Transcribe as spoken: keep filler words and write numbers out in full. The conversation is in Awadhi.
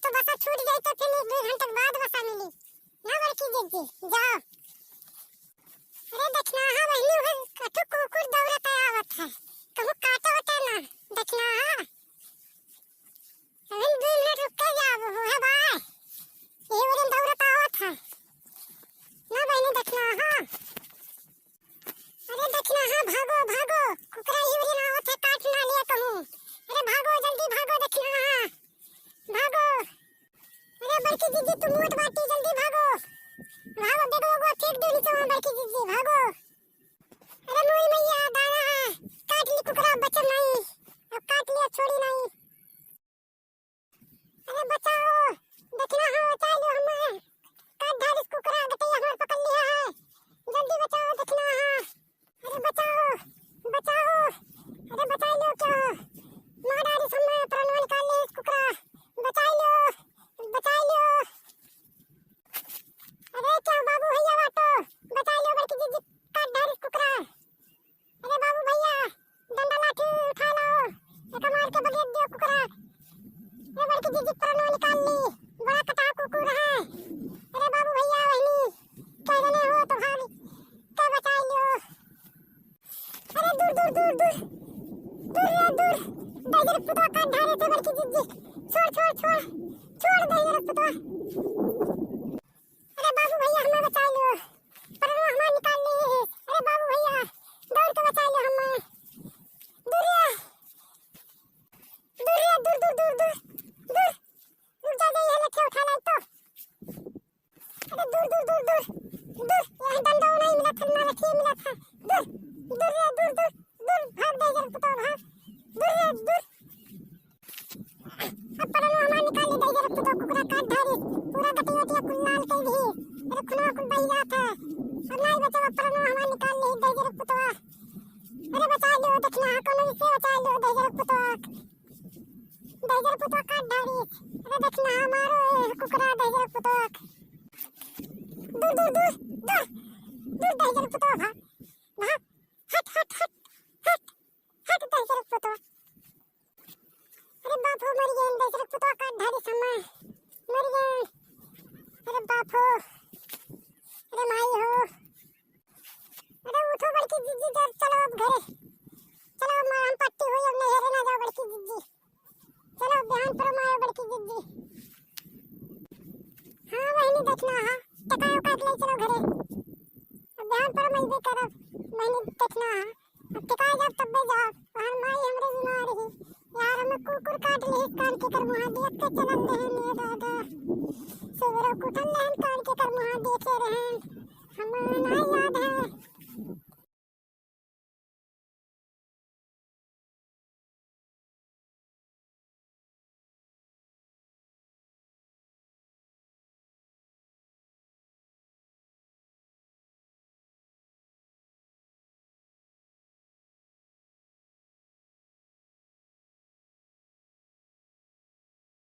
तो बसा छूट जाई तो फिर एक दो घंटा के बाद बसा मिली। ना बड़की जिज्जी, जाओ। अरे दखिनहा बहिनी, उहे कथू कुकुर दौड़त आवत है, कहूँ काटो होता ना। दखिनहा, अभी दो मिनट रुक के जाओ, उहे बाय, ये ओरे दौड़त आवत है। ना बहिनी दखिनहा, अरे दखिनहा, भागो, भागो, कुकुरा इवरी ना होत है, काट ना लिया कहूँ। अरे भागो, जल्दी भागो दखिनहा, भागो। अरे बड़की जिज्जी, तुम मोट बाटी, जल्दी भागो, भागो, देखो वो फेंक दो नीचे वहाँ, बड़की जिज्जी, भागो। अरे मोरी मैया, दाना है, काट ली कुकुरा, बचल नहीं, अब काट लिया, छोड़ी नहीं। अरे बचाओ, दखिनहा, बचाई लो हमें। काट धारिस कुकुरा, गटई हमार पकड़ लिया है। जल्दी बचाओ, दखिनहा। अरे बचाओ, बचाओ। अरे बचाई लो क्या? मार डारिस हमें, प्राणवा निकाल लिस कुकुरा। बचाई लो, बचाई लो। अरे क्या बाबू भैया बाटो, बचाई लो, बड़की जिज्जी काट धारिस कुकुरा। अरे बाबू भैया, डंडा लाठी उठा लाओ, एका मार के बगेद दियो कुकुरा। अरे बड़की जिज्जी प्राणवा निकाल ली, बड़ा कटा कुकुर है। अरे बाबू भैया, बहिनी, कह देने हो तो भाग के बचाई लियो। अरे दूर, दूर, दूर, दूर, दूर रे, दूर। दहिजर पुतवा काट धारे थे बड़की जिज्जी। छोड़, छोड़, छोड़, छोड़ दहिजर पुतवा। अरे बाबू भैया, हमें बचा लो, प्राणवा हमार निकाल ली। अरे बाबू भैया, दौड़ के बचा लो हमें। दूर रे, दूर रे, दूर, दूर, दूर, दूर, दूर। रुक जा, जा, ये लठिया उठा लाई तो। अरे दूर, दूर, दूर, दूर, दूर, यहाँ डंडा नहीं मिला था, ना लठिया मिला था। दूर, दूर रे, दूर, दूर, दूर, भाग दहिजर पुतवा, भाग। दूर रे, दूर। अब प्राणवा हमार निकाल ली, दहिजर पुतवा कुकुरा काट धारी, पूरा गटिया उटिया कुल लाल कई दी। अरे खूनवा कुल बही जात है। अब नाई बचवा, प्राणवा हमार निकाल ली, दहिजर पुतवा। अरे बचा लो, दखिनहा, कौनो से बचा लो, दहिजर पुतवा। दहिजर पुतवा काट धारी। अरे दखिनहा, मारो ए कुकुरा, दहिजर पुतवा। दूर, दूर, दूर, दूर, दूर, दहिजर पुतवा, भाग, भाग, हट, हट, हट, हट, हट, दहिजर पुतवा। अरे बाप हो, मर गए, दहिजर पुतवा काट धारी समय, मर गए। अरे बाप हो, अरे माई हो। अरे उठो बड़की जिज्जी, जब चलो अब घरे, चलो अब मरहम पट्टी हुई, अब नैहरे ना जाओ बड़की जिज्जी, चलो बिहान पर मायो बड़की जिज्जी। हाँ बहिनी दखिनहा, टकायो काट ले, चलो घरे, अब बिहान पर मइबे करब बहिनी दखिनहा। अब टिकाए जाब तब्बे जाब। हमार माई हमरे बीमार ही। यार, हमें कुकुर काट लिहिस कान के कर मुहा, देख के चलल रहन, ये दादा। सुबेरे उठल रहन, कान के कर मुहा देखे रहन। हम नाई